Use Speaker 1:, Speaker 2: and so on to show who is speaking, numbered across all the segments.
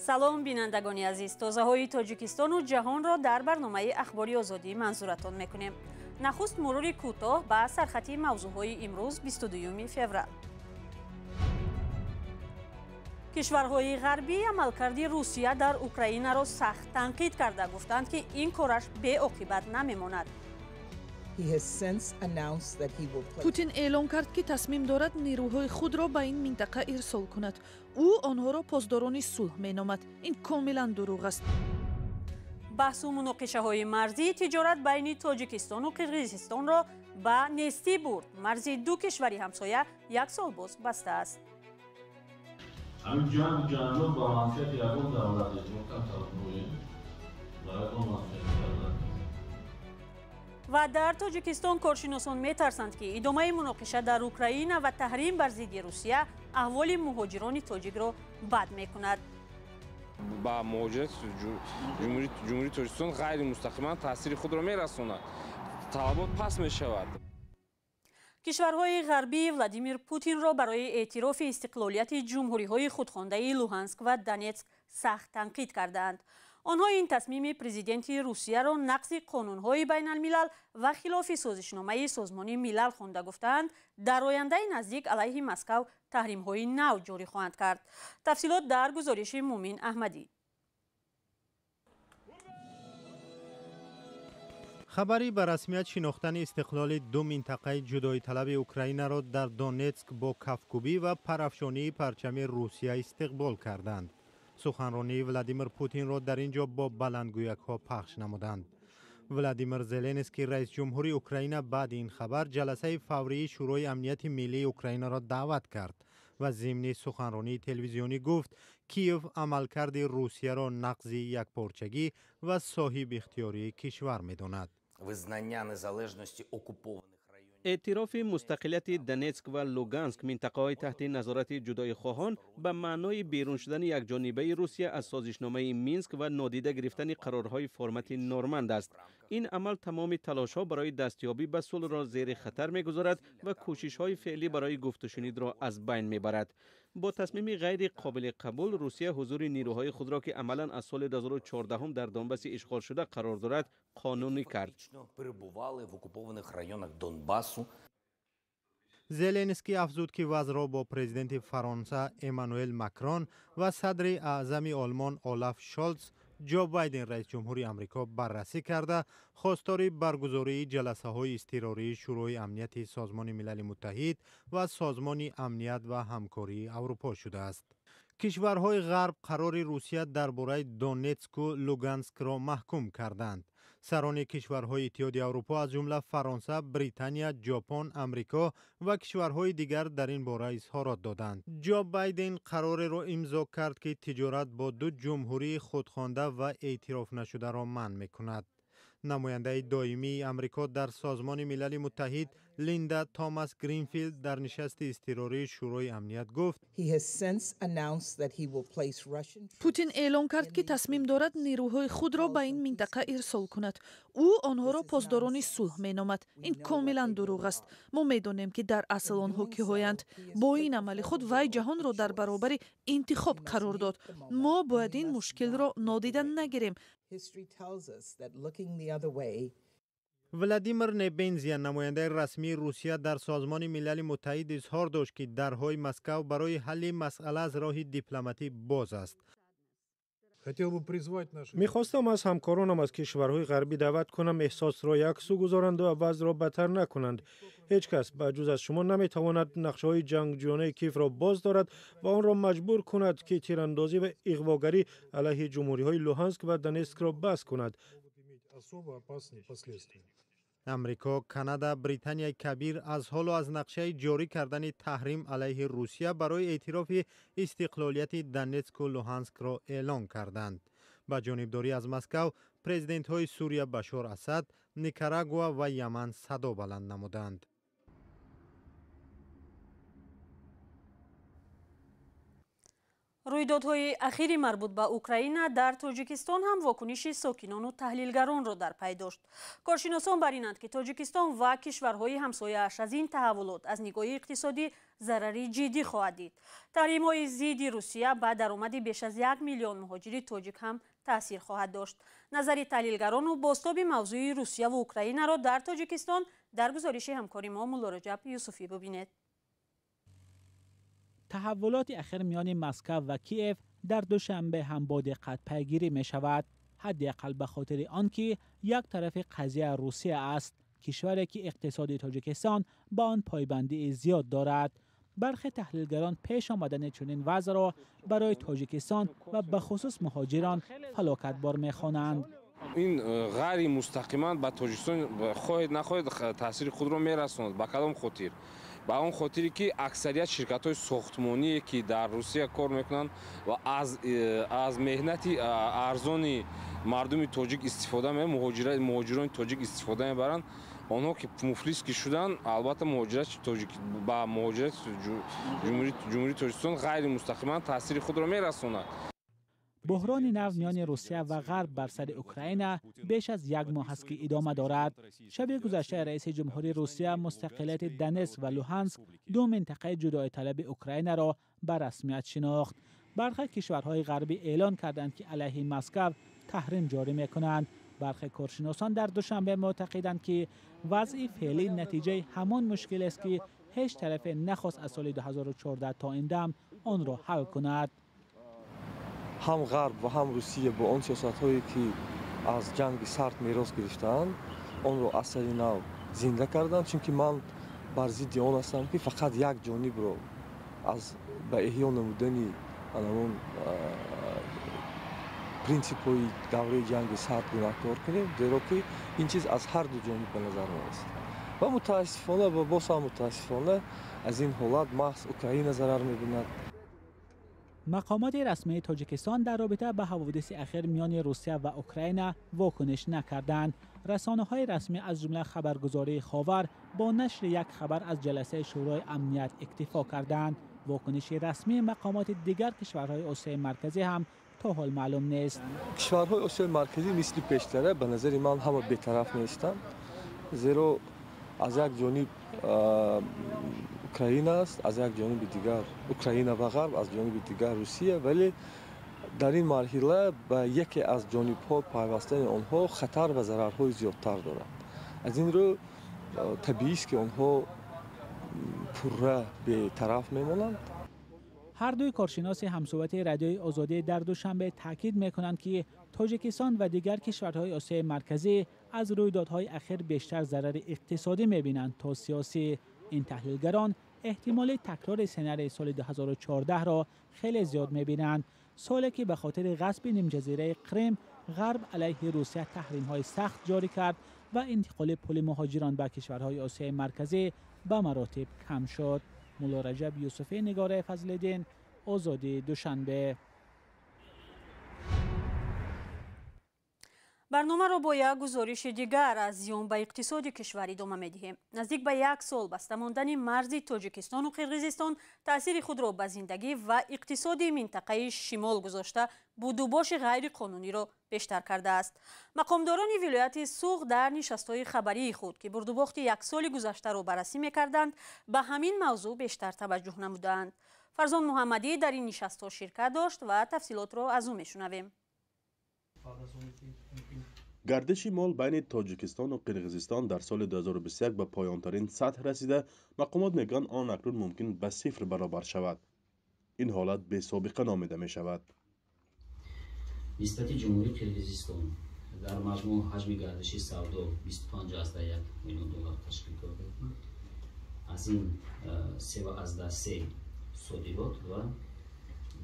Speaker 1: Салом бинандагони азиз, тозаҳои Тоҷикистону ҷаҳонро дар барномаи Ахбори Озодӣ манзуратон мекунем. Нахуст мурури кӯтоҳ ба сархати мавзӯъҳои имрӯз 22 феврал. Кишварҳои ғарбӣ амалкарди Русия дар Украинаро сахт танқид карда гуфтанд, ки ин кораш беоқибат намемонад.
Speaker 2: Путин эълон кард, ки тасмим дорад нерӯҳои худро ба ин минтақа ирсол кунад. Ӯ онҳоро посдорони сулҳ меномад. Ин комилан дурӯғ аст.
Speaker 1: Баҳсу муноқишаҳои марзии тиҷорат байни Тоҷикистону Қирғизистонро ба нестӣ бурд. Марзи ду кишвари ҳамсоя як сол боз баста аст.
Speaker 3: Ҳамин ҷанг ҷанҷол ба манфиати ягон давлат нест. Мо кам талаб ба ягон манфиати давлат.
Speaker 1: Ва дар Тоҷикистон коршиносон метарсанд, ки идомаи муноқиша дар Украина ва таҳрим бар зидди Русия аҳволи муҳоҷирони тоҷикро бад мекунад.
Speaker 4: Ба муҳоҷирати Ҷумҳурии Тоҷикистон ғайримустақиман таъсири худро мерасонад. Талабот паст мешавад.
Speaker 1: Кишварҳои ғарбӣ Владимир Путинро барои эътирофи истиқлолияти ҷумҳуриҳои худхондаи Луҳанск ва Донетск сахт танқид кардаанд. Онҳо ин тасмими президенти Русияро нақзи қонунҳои байналмилал ва хилофи созишномаи Созмони Милал хонда гуфтаанд, дар ояндаи наздик алайҳи Москав таҳримҳои нав ҷорӣ хоҳанд кард. Тафсилот дар гузориши Мумин Аҳмадӣ.
Speaker 5: Хабари ба расмият шинохтани истиқлоли ду минтақаи ҷудоиталаби Украинаро дар Донетск бо кафкӯбӣ ва парафшонии парчами Русия истиқбол карданд. Суханронии Владимир Путинро дар ин ҷо бо баландгӯякҳо пахш намуданд. Владимир Зеленский, раисҷумҳури Украина, баъди ин хабар ҷаласаи фаврии Шӯрои амнияти миллии Украинаро даъват кард ва зимни суханронии телевизионӣ гуфт, Киев амалкарди Русияро нақзи якпорчагӣ ва соҳибихтиёрии кишвар медонад.
Speaker 6: Визнання незалежності окупованих районів.
Speaker 7: Эътирофи мустақилияти Донетск ва Луганск, минтақаҳои таҳти назорати ҷудоихоҳон, ба маънои берун шудани якҷонибаи Русия аз созишномаи Минск ва нодида гирифтани қарорҳои формати Норманд аст. Ин амал тамоми талошҳо барои дастёбӣ ба сулҳро зери хатар мегузорад ва кӯшишҳои феълӣ барои гуфтушунидро аз байн мебарад. Бо тасмими ғайри қобили қабул Русия ҳузури нерӯҳои худро, ки амалан аз соли 2014 дар Донбасси ишғолшуда қарор дорад, қонунӣ кард.
Speaker 6: Перебували в окупованих районах Донбасу.
Speaker 5: Зеленский афзуд, ки вазъро бо президенти Фаронса Эммануэл Макрон ва садри аъзами Олмон Олаф Шолц, Ҷо Байден, раисҷумҳури Амрико, баррасӣ карда, хостори баргузории ҷаласаҳои изтирории Шӯрои амнияти Созмони Милали Муттаҳид ва Созмони амният ва ҳамкории Аврупо шудааст. Кишварҳои ғарб қарори Русия дар бораи Донетску Луганскро маҳкум карданд. Сарони кишварҳои Иттиҳоди Аврупо, аз ҷумла Фаронса, Британия, Ҷопон, Амрико ва кишварҳои дигар дар ин бора изҳорот доданд. Ҷо Байден қарореро имзо кард, ки тиҷорат бо ду ҷумҳурии худхонда ва эътирофнашударо манъ мекунад. Намояндаи доимии Амрико дар Созмони Милали Муттаҳид Линда Томас Гринфилд дар нишасти изтирории Шӯрои амният гуфт:
Speaker 2: Путин эълон кард, ки тасмим дорад нерӯҳои худро ба ин минтақа ирсол кунад. Ӯ онҳоро посдорони сулҳ меномад. Ин комилан дурӯғ аст. Мо медонем, ки дар асл онҳо киҳоянд. Бо ин амали худ вай ҷаҳонро дар баробари интихоб қарор дод. Мо бояд ин мушкилро нодида нагирем.
Speaker 5: Владимир Небензия, намояндаи расмии Русия дар Созмони Милали Муттаҳид, изҳор дошт, ки дарҳои Москав барои ҳалли масъала аз роҳи дипломатӣ боз аст.
Speaker 8: Мехостам аз ҳамкоронам аз кишварҳои ғарбӣ даъват кунам, эҳсосро як сӯ гузоранд ва вазъро бадтар накунанд. Ҳеҷ кас ба ҷуз аз шумо наметавонад нақшаҳои ҷангҷӯёнаи Киевро боз дорад ва онро маҷбур кунад, ки тирандозӣ ва иғвогарӣ алайҳи ҷумҳуриҳои Луҳанск ва Донетскро бас кунад.
Speaker 5: Амрико, Канада, Британияи Кабир аз ҳоло аз нақшаи ҷорӣ кардани таҳрим алайҳи Русия барои эътирофи истиқлолияти Донетску Луҳанскро эълон карданд. Ба ҷонибдорӣ аз Москав президентҳои Сурия Башор Асад, Никарагуа ва Яман садо баланд намуданд.
Speaker 1: Рӯйдодҳои ахири марбут ба Украина дар Тоҷикистон ҳам вокуниши сокинону таҳлилгаронро дар пай дошт. Коршиносон бар инанд, ки Тоҷикистон ва кишварҳои ҳамсояаш аз ин таҳаввулот аз нигоҳи иқтисодӣ зарари ҷиддӣ хоҳад дид. Таҳримҳои зидди Русия ба даромади беш аз 1 миллион муҳоҷири тоҷик ҳам таъсир хоҳад дошт. Назари таҳлилгарону бозтоби мавзӯи Русияву Украинаро дар Тоҷикистон дар гузориши ҳамкори мо Муллораҷаб Юсуфӣ бубинед.
Speaker 9: Таҳаввулоти ахир миёни Москав ва Киев дар Душанбе ҳам бо диққат пайгирӣ мешавад, ҳадди ақал ба хотири он ки як тарафи қазия Русия аст, кишваре ки иқтисоди Тоҷикистон ба он пойбандии зиёд дорад. Бархе таҳлилгарон пеш омадани чунин вазъро барои Тоҷикистон ва бахусус муҳоҷирон фалокатбор мехонанд.
Speaker 4: Ин ғайри мустақиман ба Тоҷикистон, хоҳед нахоҳед, таъсири худро мерасонад. Ба кадом хотир? Ба он хотире, ки аксарият ширкатҳои сохтмоние, ки дар Русия кор мекунанд ва аз меҳнати арзони мардуми тоҷик истифода, муҳоҷирони тоҷик истифода мебаранд, онҳо ки муфлис ки шуданд, албатта ба муҳоҷирати Ҷумҳурии Тоҷикистон ғайри мустақиман таъсири худро мерасонад.
Speaker 9: Буҳрони нав миёни Русия ва Ғарб бар сари Украина беш аз як моҳ аст, ки идома дорад. Шаби гузашта раиси ҷумҳури Русия мустақилияти Донетск ва Луҳанск, ду минтақаи ҷудоиталаби Украинаро ба расмият шинохт. Бархе кишварҳои ғарбӣ эълон карданд, ки алайҳи Москав таҳрим ҷорӣ мекунанд. Бархе коршиносон дар Душанбе муътақиданд, ки вазъи феълӣ натиҷаи ҳамон мушкилест, ки ҳеҷ тарафе нахост аз соли 2014 то ин дам онро ҳал кунад.
Speaker 10: Ҳам Ғарб ва ҳам Русия бо он сиёсатҳое, ки аз Ҷанги Сард мерос гирифтаанд, онро аз сари нав зинда карданд, чунки ман бар зидди он ҳастам, ки фақат як ҷонибро аз ба эҳё намудани анамон принсипҳои давраи Ҷанги Сард гунаҳкор кунем, зеро ки ин чиз аз ҳар ду ҷониб ба назар мерасад. Ва мутаассифона ва боз ҳам мутаассифона аз ин ҳолат маҳз Украина зарар мебинад.
Speaker 9: Мақомоти расмии Тоҷикистон дар робита ба ҳаводиси ахир миёни Русия ва Украина вокуниш накарданд. Расонаҳои расмӣ, аз ҷумла хабаргузории Ховар, бо нашри як хабар аз ҷаласаи Шӯрои амният иктифо карданд. Вокуниши расмии мақомоти дигар кишварҳои Осиёи Марказӣ ҳам то ҳол маълум нест.
Speaker 10: Кишварҳои Осиёи Марказӣ мисли пештара, ба назари ман, ҳама бетараф нестанд, зеро аз як ҷониб Украина аст, аз як ҷониби дигар Украина ва Ғарб, аз ҷониби дигар Русия. Вале дар ин марҳила ба яке аз ҷонибҳо пайвастани онҳо хатар ва зарарҳои зиёдтар дорад. Аз ин рӯ табиист, ки онҳо пурра бетараф мемонанд.
Speaker 9: Ҳар дуи коршиноси ҳамсӯҳбати Радиои Озодӣ дар Душанбе таъкид мекунанд, ки Тоҷикистон ва дигар кишварҳои Осиёи Марказӣ аз рӯйдодҳои ахир бештар зарари иқтисодӣ мебинанд то сиёсӣ. Ин таҳлилгарон эҳтимоли такрори сенарии соли 2014-ро хеле зиёд мебинанд, соле ки ба хотири ғасби нимҷазираи Қрим Ғарб алайҳи Русия таҳримҳои сахт ҷорӣ кард ва интиқоли пули муҳоҷирон ба кишварҳои Осиёи Марказӣ ба маротиб кам шуд. Муллораҷаб Юсуфӣ, Нигораи Фазлиддин, Озодӣ, Душанбе.
Speaker 1: Барномаро бо як гузориши дигар аз зиён ба иқтисоди кишвар идома медиҳем. Наздик ба як сол баста мондани марзи Тоҷикистону Қирғизистон таъсири худро ба зиндагӣ ва иқтисоди минтақаи шимол гузошта, будубоши ғайриқонуниро бештар кардааст. Мақомдорони вилояти Суғд дар нишастҳои хабарии худ, ки бурдубохти як соли гузаштаро баррасӣ мекарданд, ба ҳамин мавзӯъ бештар таваҷҷӯҳ намудаанд. Фарзон Муҳаммадӣ дар ин нишастҳо ширкат дошт ва тафсилотро аз ӯ мешунавем.
Speaker 11: Гардиши мол байни Тоҷикистону Қирғизистон дар соли 2021 ба поёнтарин сатҳ расида, мақомот мегӯянд, он акнун мумкин ба сифр баробар шавад. Ин ҳолат бесобиқа номида мешавад.
Speaker 12: Нисбати Ҷумҳурии Қирғизистон дар маҷмӯъ ҳаҷми гардиши савдо 25,1 миллион доллар ташкил дода, аз ин 3,3 содирот ва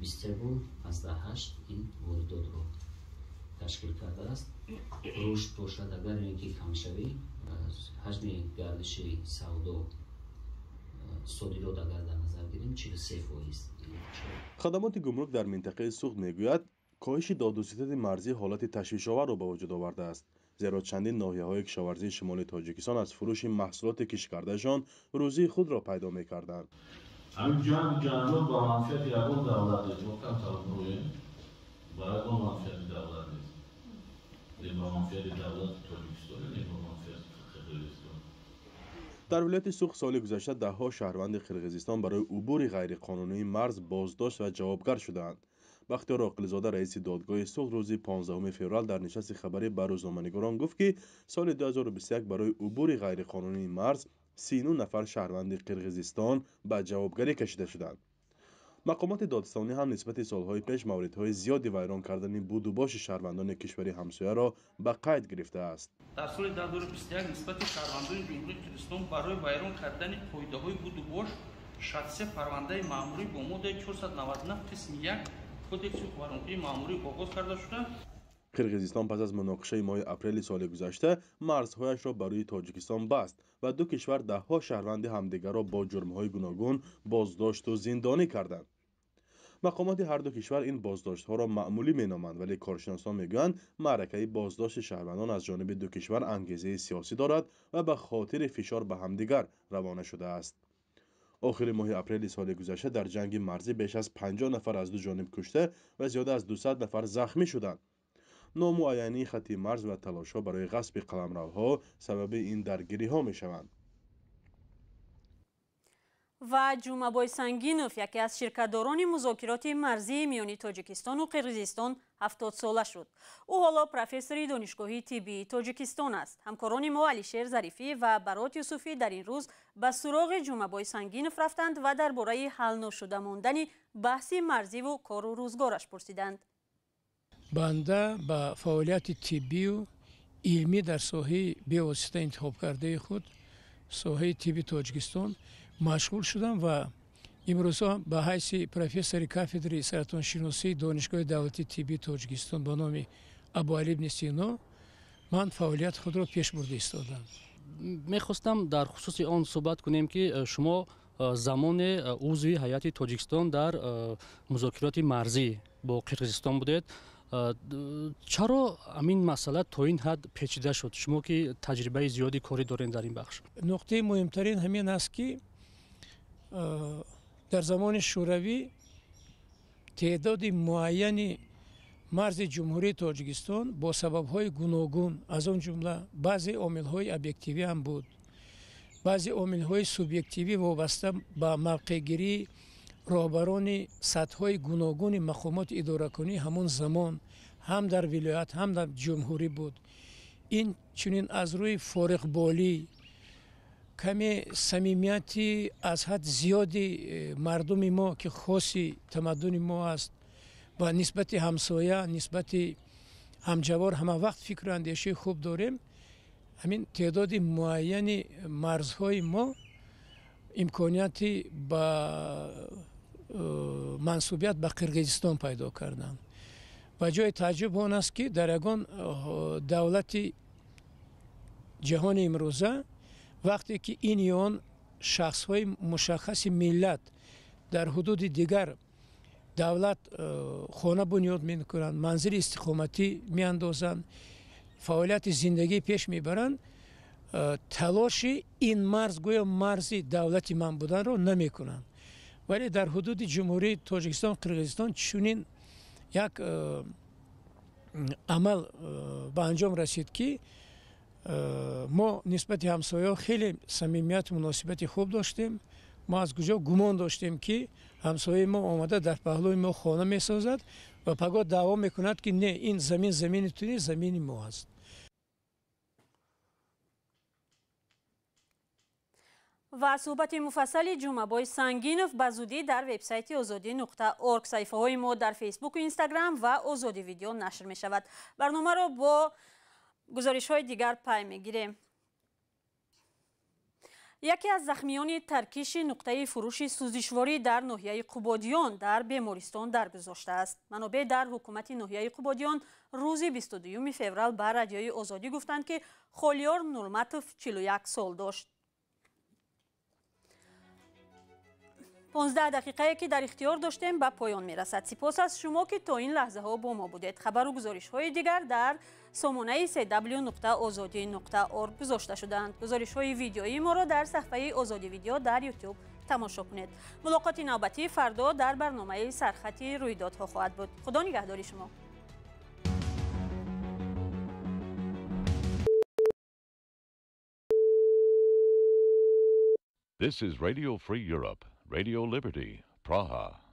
Speaker 12: 21,8 ин воридотро ташкил кардааст. Рушд бошад, агар ин ки камшавӣ ҳаҷми гардиши савдо, содирот агар дар назар гирем, 43%.
Speaker 11: Хадамоти гумрук дар минтақаи Суғд мегӯяд, коҳиши додуситади марзӣ ҳолати ташвишоварро ба вуҷуд овардааст, зеро чандин ноҳияҳои кишоварзии шимоли Тоҷикистон аз фурӯши маҳсулоти кишткардаашон рӯзии худро пайдо мекарданд.
Speaker 3: Ҳамин ҷанг ҷанҷол ба манфиати ягон давлат нест. Мо кам талаброем, ба ягон манфиати давлат нест. Не ба манфиати давлати Тоҷикистон, не ба манфиати Қирғизистон.
Speaker 11: Дар вилояти Суғд соли гузашта даҳҳо шаҳрванди Қирғизистон барои убури ғайриқонунии марз боздошт ва ҷавобгар шудаанд. Бахтиёр Оқилзода, раиси додгоҳи Суғд, рӯзи 15 феврал дар нишасти хабарӣ ба рӯзноманигорон гуфт, ки соли 2021 барои убури ғайриқонунии марз 39 нафар шаҳрванди Қирғизистон ба ҷавобгарӣ кашида шуданд. Мақомоти додстонӣ ҳам нисбати солҳои пеш мавридҳои зиёди вайрон кардани будубоши шаҳрвандони кишвари ҳамсояро ба қайд гирифтааст.
Speaker 13: Дар соли 2021 нисбати шаҳрвандони Ҷумҳурии Қирғизистон барои вайрон кардани қоидаҳои будубош 63 парвандаи маъмурӣ бо моддаи 499 қисми 1 Кодекси ҳуқуқвайронкунии маъмурӣ оғоз карда шуда.
Speaker 11: Қирғизистон пас аз муноқишаи моҳи апрели соли гузашта марзҳояшро ба рӯи Тоҷикистон баст ва ду кишвар даҳҳо шаҳрванди ҳамдигарро бо ҷурмҳои гуногун боздошту зиндонӣ карданд. Мақомоти ҳар ду кишвар ин боздоштҳоро маъмулӣ меноманд, вале коршиносон мегӯянд, маъракаи боздошти шаҳрвандон аз ҷониби ду кишвар ангезаи сиёсӣ дорад ва ба хотири фишор ба ҳамдигар равона шудааст. Охири моҳи апрели соли гузашта дар ҷанги марзӣ беш аз 50 нафар аз ду ҷониб кушта ва зиёда аз 200 нафар захмӣ шуданд. Номуайянии хатти марз ва талошҳо барои ғасби қаламравҳо сабаби ин даргириҳо мешаванд.
Speaker 1: Ва Ҷумабой Сангинов, яке аз ширкатдорони музокироти марзии миёни Тоҷикистону Қирғизистон, 70-сола шуд. Ӯ ҳоло профессори Донишгоҳи тиббии Тоҷикистон аст. Ҳамкорони мо Алишер Зарифӣ ва Барот Юсуфӣ дар ин рӯз ба суроғи Ҷумабой Сангинов рафтанд ва дар бораи ҳалношуда мондани баҳси марзиву кору рӯзгораш пурсиданд.
Speaker 14: Банда ба фаъолияти тиббию илмӣ дар соҳаи бевосита интихобкардаи худ, соҳаи тибби Тоҷикистон, машғул шудам ва имрӯзҳо ба ҳайси профессори кафедраи саратоншиносии Донишгоҳи давлатии тиббии Тоҷикистон ба номи Абуалӣ ибни Сино ман фаъолияти худро пеш бурда истодам.
Speaker 15: Мехостам дар хусуси он суҳбат кунем, ки шумо замоне узви ҳайати Тоҷикистон дар музокироти марзӣ бо Қирғизистон будед. Чаро ҳамин масъала то ин ҳад печида шуд? Шумо ки таҷрибаи зиёди корӣ доред дар ин бахш.
Speaker 14: Нуқтаи муҳимтарин ҳамин аст, ки дар замони Шӯравӣ теъдоди муайяни марзи Ҷумҳурии Тоҷикистон бо сабабҳои гуногун, аз он ҷумла баъзе омилҳои объективӣ ҳам буд, баъзе омилҳои субъективӣ вобаста ба мавқеъгирии роҳбарони сатҳҳои гуногуни мақомоти идоракунӣ ҳамон замон ҳам дар вилоят, ҳам дар ҷумҳурӣ буд. Ин чунин аз рӯи фориғболӣ, каме самимияти аз ҳад зиёди мардуми мо, ки хоси тамаддуни мо аст, ва нисбати ҳамсоя, нисбати ҳамҷавор ҳама вақт фикру андешаи хуб дорем, ҳамин теъдоди муайяни марзҳои мо имконияти ба мансубият ба Қирғизистон пайдо карданд. Ва ҷои тааҷҷуб он аст, ки дар ягон давлати ҷаҳони имрӯза вақте ки ин ё он шахсҳои мушаххаси миллат дар ҳудуди дигар давлат хона бунёд мекунанд, манзили истиқоматӣ меандозанд, фаъолияти зиндагӣ пеш мебаранд, талоши ин марз гӯё марзи давлати ман буданро намекунанд. Вале дар ҳудуди Ҷумҳурии Тоҷикистон, Қирғизистон чунин як амал ба анҷом расид, ки мо нисбати ҳамсояҳо хеле самимияту муносибати хуб доштем. Мо аз куҷо гумон доштем, ки ҳамсояи мо омада дар паҳлӯи мо хона месозад ва пагоҳ даъво мекунад, ки не, ин замин замини ту нест, замини мо аст.
Speaker 1: Ва суҳбати муфассали Ҷумабой Сангинов ба зудӣ дар вебсайти озодӣ.орг, саҳифаҳои мо дар Фейсбуку Инстаграм ва Озодӣ Видео нашр мешавад. Барномаро бо гузоришҳои дигар пай мегирем. Яке аз захмиёни таркиши нуқтаи фурӯши сӯзишворӣ дар ноҳияи Қубодиён дар бемористон даргузоштааст. Манобеъ дар ҳукумати ноҳияи Қубодиён рӯзи 22 феврал ба Радиои Озодӣ гуфтанд, ки Холиёр Нурматов 41 сол дошт. 15 дақиқае ки дар ихтиёр доштем ба поён мерасад. Сипос аз шумо, ки то ин лаҳзаҳо бо мо будед. Хабару гузоришҳои дигар дар сомонаи cw.ozodi.org гузошта шудаанд. Гузоришҳои видеоии моро дар саҳифаи Озодӣ Видео дар YouTube тамошо кунед. Мулоқоти навбатӣ фардо дар барномаи сархати рӯйдодҳо хоҳад буд. Худо нигаҳдори шумо.
Speaker 16: This is Radio Free Europe, Radio Liberty, Praha.